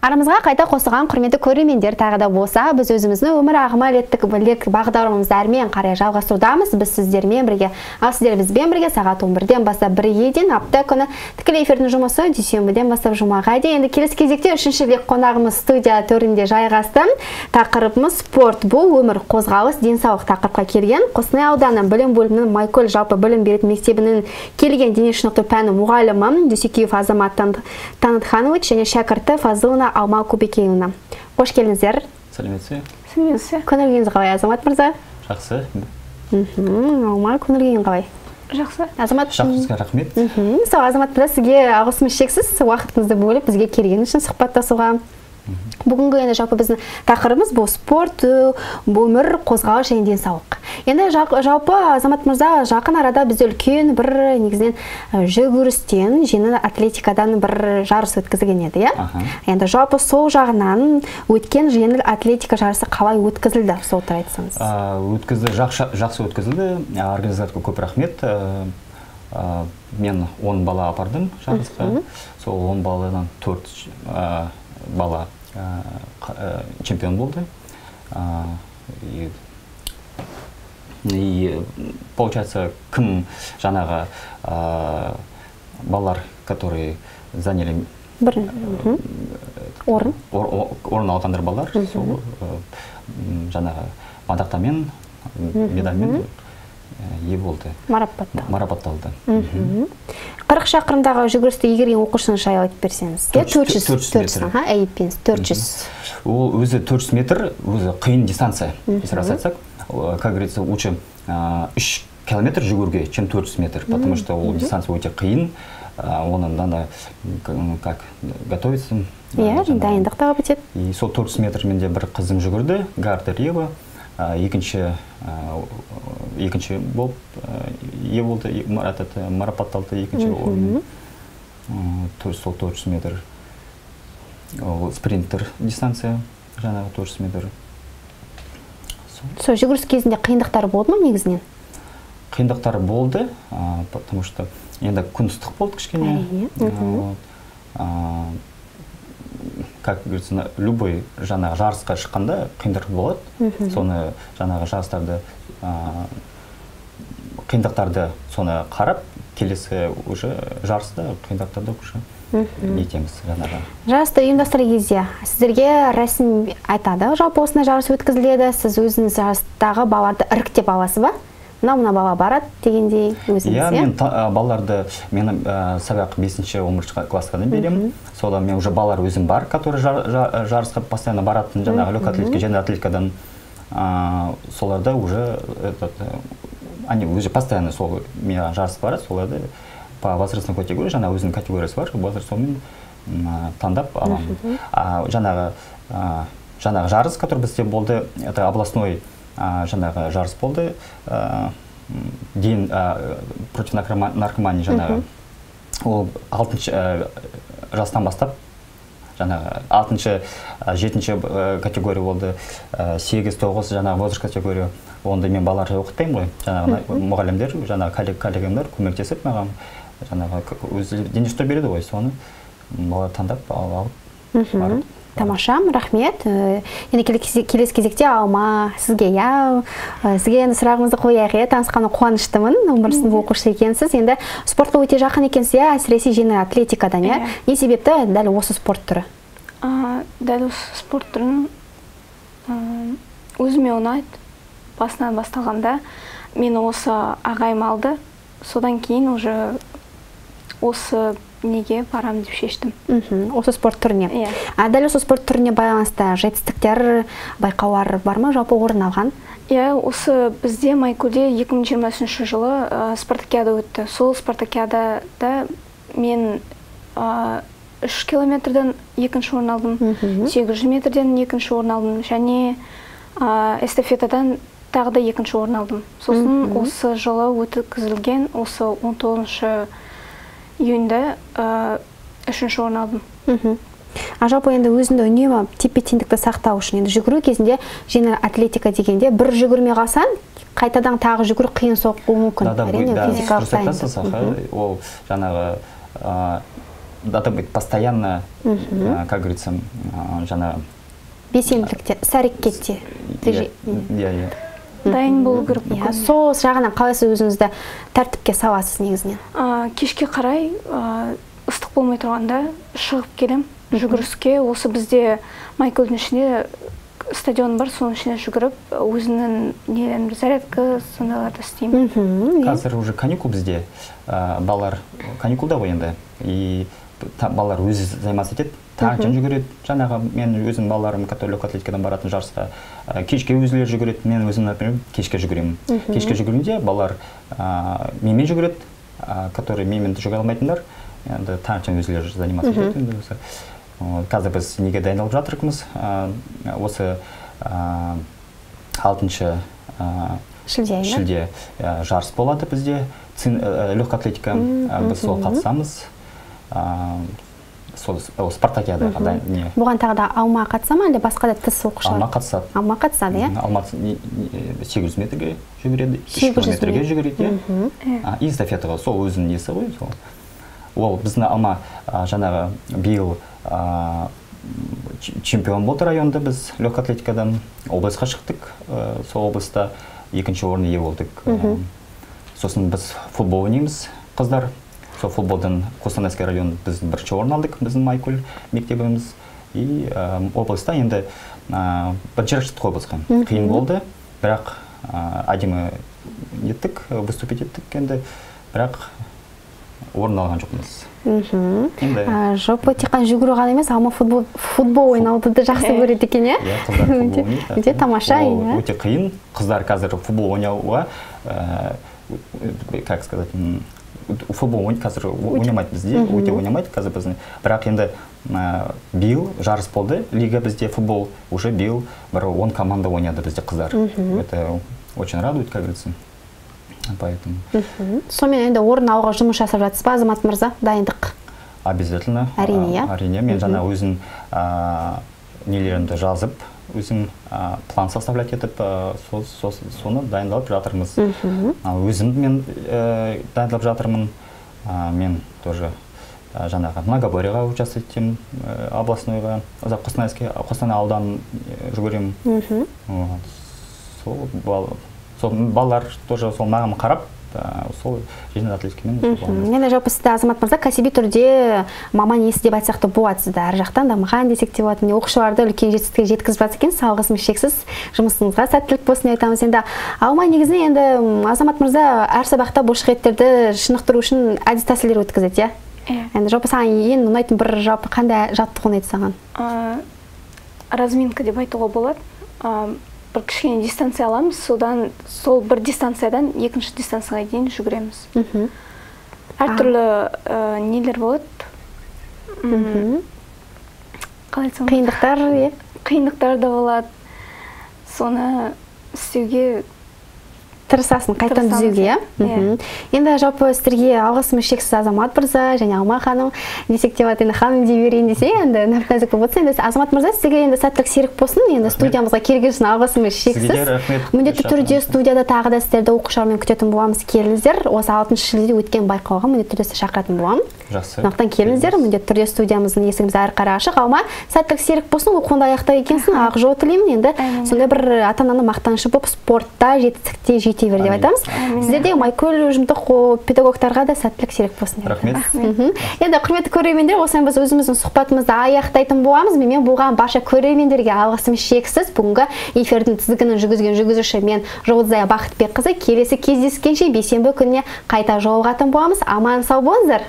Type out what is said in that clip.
Арамызға қайта қосылған құрметті көрермендер, тағы да болса, біз өзіміздің «Өмір ағымы» әлеттік білік бағдарламамызды әрмен қарай жалғастырудамыз. Біз сіздермен бірге, ал сіздер бізбен бірге сағат 11-ден бастап 1-ге дейін апта күні тікелей эфирдің жұмысы дүйсенбіден бастап жұмаға дейін. Енді келесі кезекте үшінші лек қонағымыз студия төрінде жайғасты. Тақырыбымыз «Спорт бұл өмір, қозғалыс, денсаулық» тақырыпқа келген. Қостанай ауданы білім бөлімінің Майкөл жалпы білім беретін мектебінің келген дене шынықтыру пәні мұғалімі Дүйсекеев Азамат Танытханович және шәкірті Фазылова Алма Кубекеевна. Қош келдіңіздер. Сәлеметсіз. Сәлеметсіз. Көңіл күйіңіз қалай, Азамат мырза? Жақсы. Алма, көңіл күйің қалай? Жақсы. Азамат. Жақсы, рахмет. Сол, Азамат мырза, сізге алғысымыз шексіз, уақытыңызды бөліп бізге келген үшін сұхбаттасуға. Бүгінгі енді жалпы біздің тақырыбымыз бұл спорт, өмір, қозғалыс және денсаулық. Енді жалпы, Азамат мырза, жақын арада бізде үлкен бір негізінен жүгірістен, жеңіл атлетикадан бір жарыс өткізілген еді, иә? Енді жалпы сол жағынан өткен жеңіл атлетика жарысы қалай өткізілді, сол туралы айтсаңыз. Өткізді, жақсы өткізілді. Организаторға көп рахмет. Мен 10 бала апардым жарысқа. Сол 10 баладан 4 бала чемпион болды. И получается, кім жаңағы балалар, которые заняли бір орын, орын алғандар балалар, сол жаңағы мадақтамен, медальмен ие болды. Марапатталды. Марапатталды. 40 шақырымдағы жүгірісті игерген оқушыны жайлы айтып берсеңіз. 400, 400 метр. Аха, айыппеніз, 400. Ол өзі 400 метр, өзі қиын дистанция. Если рас айтсақ, как говорится, лучше 3 километр жүгіруге, чем 400 метр, потому что ол дистанция өте қиын, оны надо как готовиться. Иә, дайындық талап етеді. И сол 400 метр менде бір қызым жүгірді, Гарда екінші екінші болып ие болды, этот, марапатталды екінші орын. Сол 400 метр. Ол спринтер дистанция, жаңағы 400 метр. Сол жүгіріс кезінде қиындықтар болды ма негізінен? Қиындықтар болды, потому что енді күн ыстық болды кішкене. Вот. Как говорится, любой жаңағы жарысқа шыққанда қиындық болады. Соны жаңағы жарыстарды, қиындықтарды соны қарап, келесі уже жарыста қиындықтарды уже нетеміз жаңағы. Жарысты ұйымдастырған кезде сіздерге рәсім айтады, жалпы осындай жарыс өткізіледі, сіз өзіңіз жарыстағы балаларды іріктеп аласыз ба? Мына бала барады дегендей өзіңіз, иә? Иә? Мен балаларды мен сабақ 5-ші, 11 классқа дейін беремін. Содан мен уже балалар өзім бар, который жарысқа постоянно баратын, жаңағы легкая атлетика, жеңіл атлетикадан, соларда уже этот, они уже постоянно сол мен жарысқа барады, соларды по возрастной категории, жаңағы өзінің категориясы бар, возраст сонымен таңдап аламын. Жаңағы жарыс, который бізде болды, это областной жаңағы жарыс болды, день против наркомании жаңағы. Ол алтыншы жастан бастап, жаңағы алтыншы, жетінші категория болды, 8, 9 жаңағы возраст категория. Онда мен балаларды оқытпаймын ғой, жаңағы мұғалімдер, жаңағы коллегамдар көмектесіп маған, жаңағы өзі дене шынықтыру береді ғой, соны балалар таңдап алып барып. Тамаша, рахмет. Енді келесі кезекте Алма сізге, иә, сізге енді сұрағымызды қояйық, иә, танысқаныма қуаныштымын. 11 сынып оқушысы екенсіз. Енді спортқа өте жақын екенсіз, иә, әсіресе жеңіл атлетикадан, иә. Иә. Не себепті дәл осы спорт түрі? Дәл осы спорт түрін өзіме ұнайды. Басынан басталғанда мені осы ағайым алды. Содан кейін уже осы неге барамын деп шештім. Осы спорт түріне. Иә. Дәл осы спорт түріне байланысты жетістіктер, байқаулар бар ма, жалпы орын алған? Иә, осы бізде Майкөлде 2023 жылы спартакиада өтті. Сол спартакиадада мен 3 километрден екінші орын алдым, 800 метрден екінші орын алдым және эстафетадан тағы да екінші орын алдым. Сосын осы жылы өткізілген, осы 19 июньда үшінші орын алдым. А жалпы енді өзіңді үнемі тепе-теңдікті сақтау үшін, енді жүгіру кезінде жеңіл атлетика дегенде бір жүгірмей қалсаң, қайтадан тағы жүгіру қиын соғуы мүмкін. Да, да, Әрине, да, физикалық дұрыс айтасыз, дайындық. Аха. Ол жаңағы, Надо быть постоянно, как говорится, жаңа Белсенділікте, іс әрекетте. Иә. Дайын болу керек. Иә, сол жағынан қалай сіз өзіңізді тәртіпке саласыз негізінен? Кешке қарай ыстық болмай тұрғанда шығып келем жүгіріске. Осы бізде Майкөлдің ішінде стадион бар, соның ішіне жүгіріп, өзімнің нелерімді, зарядка сондайларды істеймін. Қазір уже каникул бізде, балалар каникулда ғой енді. И балалар өзі заниматься етеді, таңертең жүгіреді. Жаңағы мен өзім балаларым, которые легкой атлетикадан баратын жарысқа, кешке өздері жүгіреді. Мен өзім, например, кешке жүгіремін. Кешке жүгіргенде балалар менімен жүгіреді, которые менімен жүгіре алмайтындар, енді таңертең өздері заниматься етеді енді осы. Қазір біз неге дайындалып жатырмыз? Осы 6 шілде айында. Шілде жарыс болады бізде, легкая атлетика, біз сол қатысамыз. Сол спартакиадаға да не. Бұған тағы да Алма қатыса ма, әлде басқа да тыс оқушылар? Алма қатысады. Алма қатысады, иә? Алма 800 метрге жүгіреді, 3 800 километрге метр. Жүгіреді, иә. И эстафетаға, сол өзінің несі ғой, сол. Ол біздің Алма жаңағы биыл чемпион болды районда біз легкой атлетикадан, облысқа шықтық, сол облыста екінші орын ие болдық. Сосын біз футбол ойнаймыз, қыздар. Сол футболдан Қостанайский район біз бірінші орын алдық, біздің Майкөл мектебіміз. И облыста енді бірінші рет шықтық облысқа. Қиын болды, бірақ әдемі неттік, выступить еттік енді, бірақ орын алған жоқпыз. Енді Жалпы тек қана жүгіру ғана емес, Алма футбол ойнауды да жақсы көреді екен, иә? Иә, қыздар футбол ойнайды. Өте тамаша, Ол иә. өте қиын. Қыздар қазір футбол ойнауға, как сказать, футбол қазір ойнамайды бізде, өте ойнамайды қазір біздің. Бірақ енді биыл жарыс болды, лига бізде футбол, уже биыл бір 10 команда ойнады бізде қыздар. Это очень радует, как говорится. Поэтому Сонымен енді орын алуға жұмыс жасап жатсыз ба, Азамат мырза, дайындық? Обязательно. Әрине, иә? Әрине, мен жаңа өзім нелерімді жазып, өзім план составлять етіп, соны дайындалып жатырмыз. Өзім мен дайындалып жатырмын. Мен тоже жаңағы многоборьеға участвовать етемін, областнойға, за Қостанайский, Қостанай ауданын жүгіремін. Вот. Сол балалар тоже сол маған қарап, сол жеңіл атлетикамен балалар. Енді жалпы сізді, Азамат мырза, кәсіби түрде маман иесі деп айтсақ та болады, сізді әр жақтан дамыған десек те болады. Міне, оқушыларды үлкен жетістікке жеткізіп жатыр екен, алғысымыз шексіз, жұмысыңызға сәттілік болсын деп айтамыз. Енді Алма негізінен енді Азамат мырза әр сабақта бұлшықеттерді шынықтыру үшін әдіс тәсілдер өткізеді, иә? Иә. Енді жалпы саған ең ұнайтын бір жалпы қандай жаттығу ұнайды саған? Разминка деп айтуға болады. Бір кішкене дистанция аламыз, содан сол бір дистанциядан екінші дистанцияға дейін жүгіреміз. Әртүрлі нелер болады. Қалай айтсам болады? Қиындықтар, иә? Қиындықтар да болады. Соны істеуге тырысасың, қайтадан тырысамыз, түзеуге, иә? Иә. Енді жалпы сіздерге алғысымыз шексіз, Азамат мырза және Алма ханым десек те болады, енді ханым дей берейін десе, енді нәп-нәзік болып отырса, енді Азамат мырза, сізге енді сәттілік серік болсын, енді Рахмет. Студиямызға келген үшін алғысымыз шексіз. Сізге де рахмет. Міндетті түрде студияда тағы да сіздерді оқушылармен күтетін боламыз, келіңіздер. Осы 6 шілдеде өткен байқауға міндетті түрде сізді шақыратын боламын. Жақсы. Сондықтан келіңіздер, міндетті түрде студиямыздың есігіміз әрі қарай ашық. Алма, сәттілік серік болсын, оқуыңды аяқтай екенсің, ақ жол тілеймін. Енді Әмин. сондай бір ата-ананы мақтанышы болып спортта жетістікте жете бер деп Әмин. айтамыз. Әмин. Сіздерде Майкөл ұжымдық педагогтарға да сәттілік серік болсын деп Рахмет. айтамыз. Енді құрметті көрермендер, осымен біз өзіміздің сұхбатымызды аяқтайтын боламыз. Менімен болған барша көрермендерге алғысым шексіз. Бүгінгі эфирдің тізгінін жүргізген жүргізуші мен, Жұлдызая Бақытбекқызы. Келесі кездескенше, бейсенбі күніне қайта жолығатын боламыз. Аман сау болыңыздар.